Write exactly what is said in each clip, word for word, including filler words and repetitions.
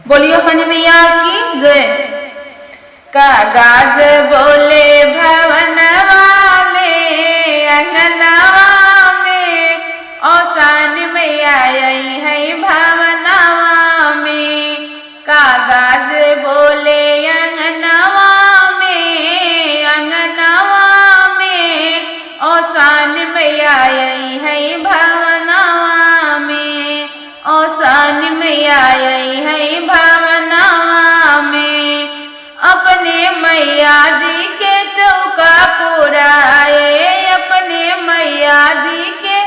बोलियो औसानी मैया की जय। कागा जे बोले भवनवा में, अंगनवा में, औसानी मैया अइहैं भवनवा में। कागा जे बोले अंगनवा में, अंगनवा में, औसानी मैया अइहैं भवनवा में। औसानी मैया अइहैं भवनवा में। अपने मैया जी के चौका पुराए, अपने मैया जी के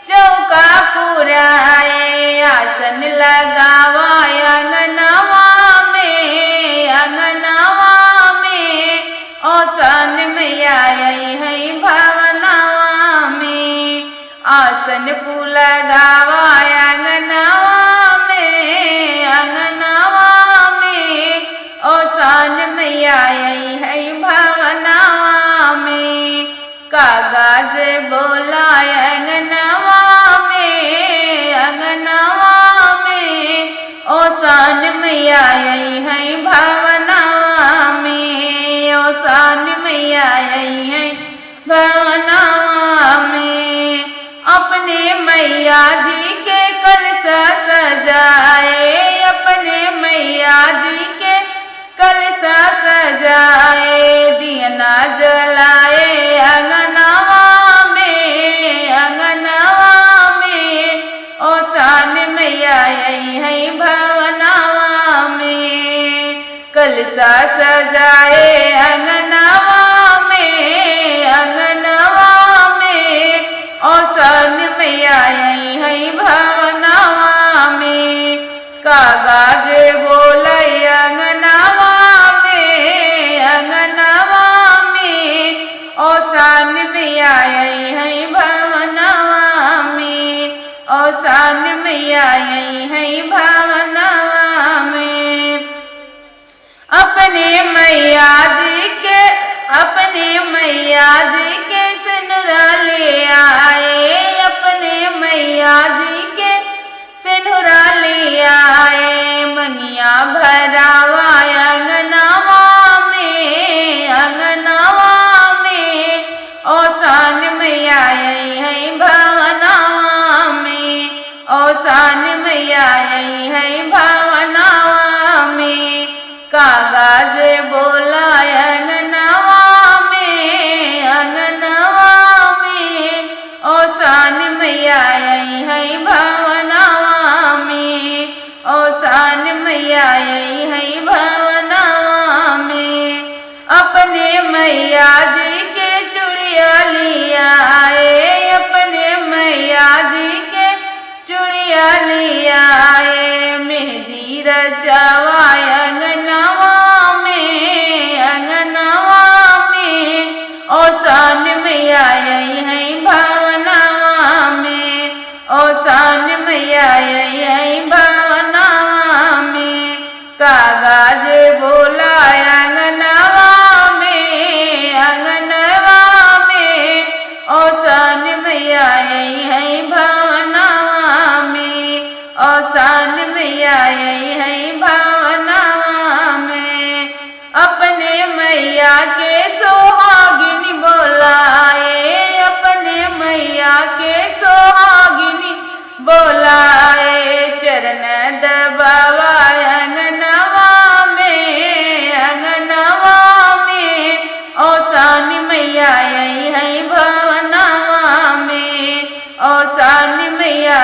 चौका पुराए। आसन लगावा अंगनवा में, अंगनवा में, औसानी मैया अइहैं भवनवा में। आसन पुलगावा अंगनवा में, अंगनवा में, औसानी मैया अइहैं भवनवा में। कागा जे बोला अंगनवा में, अंगनवा में, औसानी मैया अइहैं भवनवा में, औसानी मैया अइहैं भवनवा में। अपने मैया जी के कलसा सजाए, अपने मैया जी के कलसा सजाए, दियना जलाए अंगनवा में, अंगनवा में, औसानी मैया अइहैं भवनवा में। कलसा सजाए अंगनवा में, अंगनवा में, औसानी मैया अइहैं भवनवा में। कागा जे बोले अंगनवा में, अंगनवा में, औसानी मैया अइहैं भवनवा में, औसानी मैया अइहैं भवनवा में। अपने मैया जी के, अपने मैया जी के सिनुरा ले आए, अपने मैया जी के सिनुरा ले आए। मंगिया भरावा अंगनवा में, अंगनवा में, औसानी मैया अइहैं भवनवा में, औसानी मैया अइहैं भवनवा में। कागा जे बोला अंगनवा में, अंगनवा में, औसानी मैया अइहैं भवनवा में, औसानी मैया अइहैं भवनवा में। अपने मैया जी के चुड़िया लियाए, अपने मैया जी के चुड़िया लियाए। मेहंदी रचावा अंगनवा में, अंगनवा में, औसानी मैया अइहैं भवनवा में, औसानी मैया अइहैं भवनवा में। कागा जे बोला अंगनवा में, अंगनवा में, औसानी मैया अइहैं भवनवा में, औसानी मैया अइहैं भवनवा में। अपने मैया के सोहागिन बोलाए, अपने मैया के सोहागिन बोलाए। चरण दबावा अंगनवा में, अंगनवा में, औसानी मैया अइहैं भवनवा में, औसानी मैया